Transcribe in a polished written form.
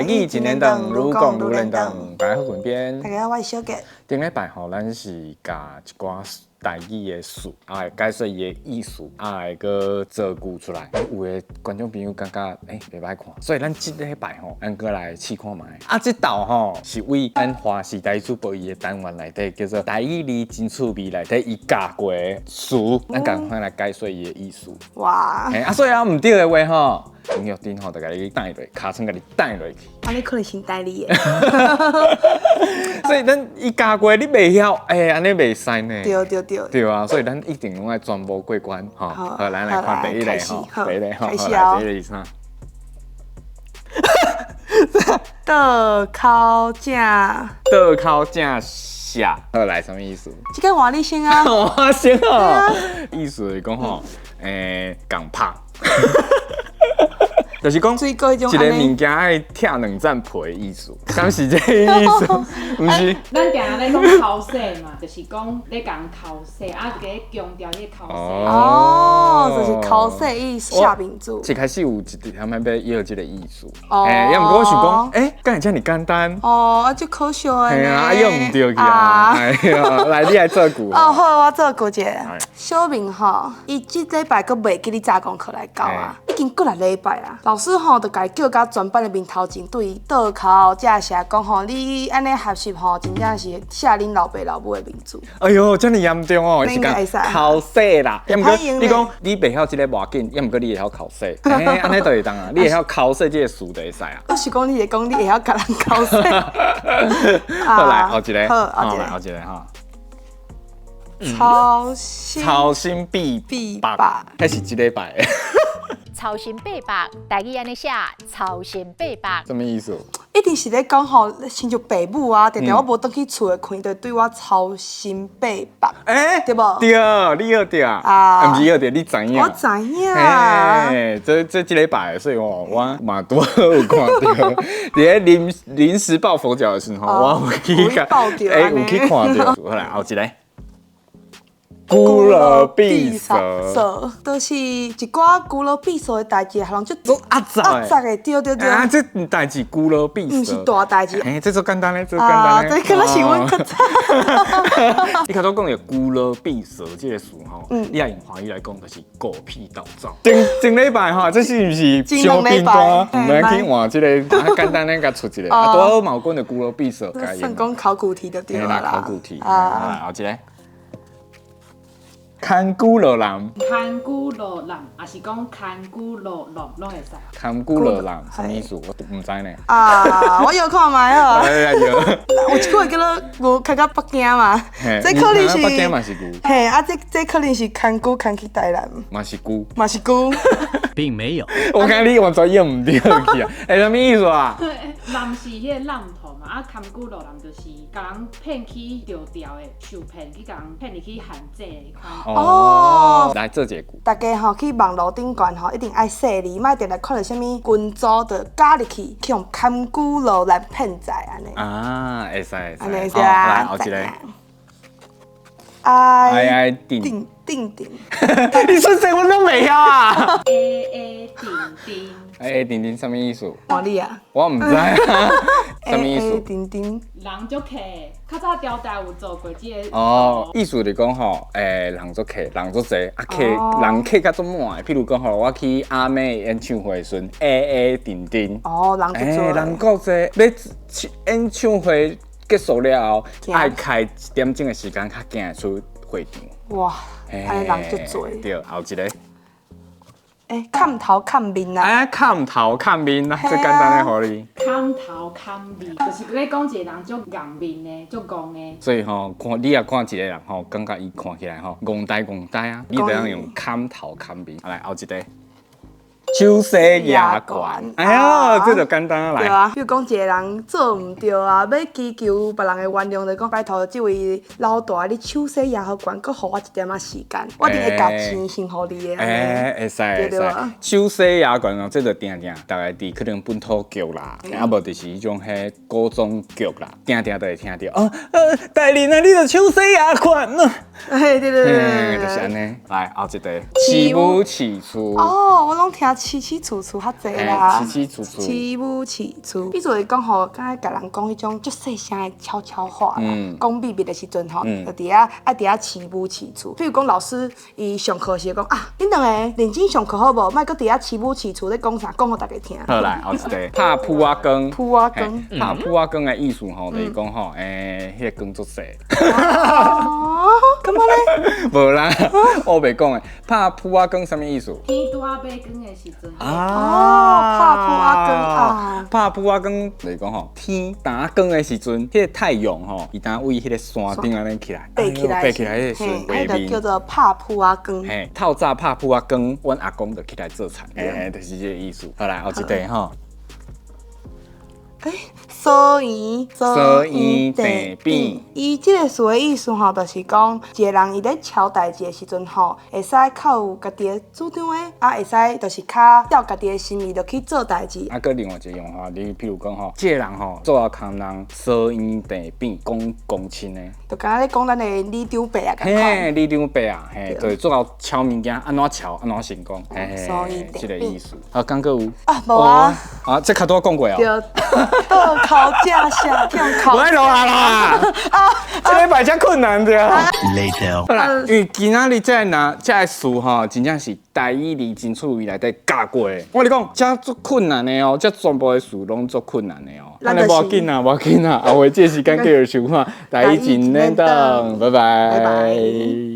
台語真連長，愈講愈連長。大家好，滾邊。大家好，我是小杰。頂禮拜吼，咱是共一寡台語的詞，啊，來解說伊的意思，啊，來閣造句出來。有的觀眾朋友感覺袂歹看，所以咱這禮拜吼，咱閣來試看覓。啊，這道吼是為咱華視台語主播伊的單元內底叫做台語字真趣味內底伊教過的詞，咱共款來解說伊的意思。哇！嘿，啊，所以啊，毋對的話吼，林玉珍吼就共你帶落，尻川共你帶落去。按呢可能先帶你的。所以咱伊教過你袂曉，欸，按呢袂使呢。對對對。對啊，所以咱一定攏愛全部過關吼。好，咱來看第一個吼，第一個吼，開始哦。第一個是啥？倒口正。倒口正寫，好來，啥物意思？這個換你先啊。我先哦。意思是講吼，仝拍。就是講，一個物件愛拆兩層皮的意思，敢是這個意思？毋是。咱定定咧講剾洗嘛，就是講咧共剾洗，啊，咧強調彼個剾洗。哦，就是剾洗意思，下面注。一開始有一點仔欲臆這個意思，欸，抑毋過我想講，欸，敢會遮爾簡單？哦，啊，足可笑的。嘿啊，啊，臆毋著去啊！哎呀，來，你來造句。哦，好，我造句一下。小明吼，伊這禮拜閣袂記咧早功課來交啊，已經過六禮拜啊。老師吼，就共伊叫到全班的面頭前，對伊倒口正寫講吼，你按呢學習吼，真正是寫恁老爸老母的名字。哎喲，遮爾嚴重哦，是講剾洗啦。抑毋過你講你袂曉這個無要緊，抑毋過你會曉剾洗，欸，按呢就會當啊。你會曉剾洗這個詞就會使啊。我是講你會講你會曉共人剾洗。好來，後一個，好，後一個，後一個吼。操心操心必必白，彼是這禮拜。操心八百，台語按呢寫，操心八百。啥物意思？一定是咧講吼，親像爸母啊，定定我無轉去厝的空，就對我操心八百。欸，對無？對，你臆著啊？毋是臆著，你知影？我知影。欸，這這禮拜，所以我嘛拄好有看著，佇咧臨時抱佛腳的時候，我有去看，欸，有去看著。好來，後一個。龜落閉鎖，就是一寡龜落閉鎖的代誌，予人足壓雜壓雜的，對對對。啊，這代誌龜落閉鎖，毋是大代誌。欸，這足簡單咧，這足簡單咧。這可能是阮較早。你較早講的龜落閉鎖這個詞吼，你若用華語來講，就是狗屁倒灶。前前禮拜吼，這是毋是傷頻單？毋免去換這個，簡單咧，共出一個。啊，拄好嘛有講著龜落閉鎖。算講考古題就對啦。考古題。啊，後一個。牽牛落南，牽牛落南，抑是講牽牛落浪，攏會使。牽牛落南啥物意思？我毋知呢。啊，我臆看覓哦。哎呀，有一句話叫做牛牽到北京嘛，這可能是北京嘛是牛。嘿，啊，這可能是牽牛牽去台南。嘛是牛。嘛是牛。並沒有。我感覺你完全臆毋著去啊！欸，啥物意思啊？南是彼個南頭嘛，啊，牽牛落南就是共人騙去著調的，受騙去共人騙入去陷阱的款。哦，來做一個句。大家吼去網路頂懸吼，一定愛細膩，莫定定看著啥物群組就加入去，去予牽牛落南騙財按呢。啊，會使會使。按呢是啊。來，後一個。哀哀定定定。你說這我攏袂曉啊。哀哀定定。哀哀定定啥物意思？換你啊。我毋知啊。啥物意思？定定。人足客，較早牢大有做過這個。哦，意思是講吼，欸，人足客，人足濟，啊客人客甲足滿的。譬如講吼，我去阿妹演唱會的時陣，哀哀定定。哦，人足濟。人夠濟，欲演唱會結束了後，愛開一點鐘的時間，較行會出會場。哇，按呢人足濟。對，後一個。欸，砍頭砍面啊！哎，砍頭砍面啊，最簡單的予你。砍頭砍面，就是咧講一個人足戇面的，足戇的。所以吼，看你若看一個人吼，感覺伊看起來吼，戇呆戇呆啊，你就當用砍頭砍面。來，後一個。手勢攑懸，哎喲，這就簡單啊，來。對啊，比如講一個人做毋對啊，欲祈求別人的原諒，就講拜託這位老大，你手勢攑予懸，閣予我一點仔時間，我一定會共錢還予你的。欸，會使會使。手勢攑懸哦，這就定定，逐家佇可能本土劇啦，啊無就是彼種彼古裝劇啦，定定都會聽著。哦，大人啊，你著手勢攑懸啊。嘿，對對對，就是按呢。來，後一個，飼母飼厝。哦，我攏聽。起起厝厝較濟啦。起起厝厝。起母起厝，意思是講吼，敢若共人講彼種足細聲的悄悄話啦，講秘密的時陣吼，就佇遐愛佇遐起母起厝。比如講老師伊上課時講啊，恁兩个認真上課好無？莫閣佇遐起母起厝咧講啥，講予大家聽。好來，後一個拍噗仔光。噗仔光。嘿，拍噗仔光的意思吼，就是講吼，彼個光足細。哦，感覺咧？無啦，我袂講的。拍噗仔光啥物意思？天拄仔欲光的時陣。哦，拍噗仔光啊！拍噗仔光就是講吼，天打光的時陣，彼個太陽吼，伊當對彼個山頂按呢起來，爬起來，爬起來彼個時陣，彼就叫做拍噗仔光。嘿，透早拍噗仔光，阮阿公就起來做田，嘿，就是這個意思。好來，後一題吼。欸，所以所以地變。伊這个詞的意思吼，就是講一个人伊咧撨代誌的時陣吼，會使較有家己的主張的，啊，會使就是較照家己的心意就去做代誌。啊，閣另外一個用法，你譬如講吼，這个人吼做阿工人，所以地變，講公親的，就敢若咧講咱的里長伯啊，仝款。嘿，里長伯啊，嘿，就是做𠢕撨物件，按怎撨按怎成功，嘿所以這个意思。啊，敢閣有？啊，無啊。啊，這較拄仔講過哦。對，倒扣正寫欠扣。我愛落啊啦！啊，這禮拜才困難著。 Later。好啦，因為今仔日這个若這个詞吼，真正是台語字真趣味內底教過的。我跟你講，這足困難的哦，這全部的詞攏足困難的哦。按呢無要緊啊，無要緊啊，後回這時間繼續收看台語真練檔，拜拜。拜拜。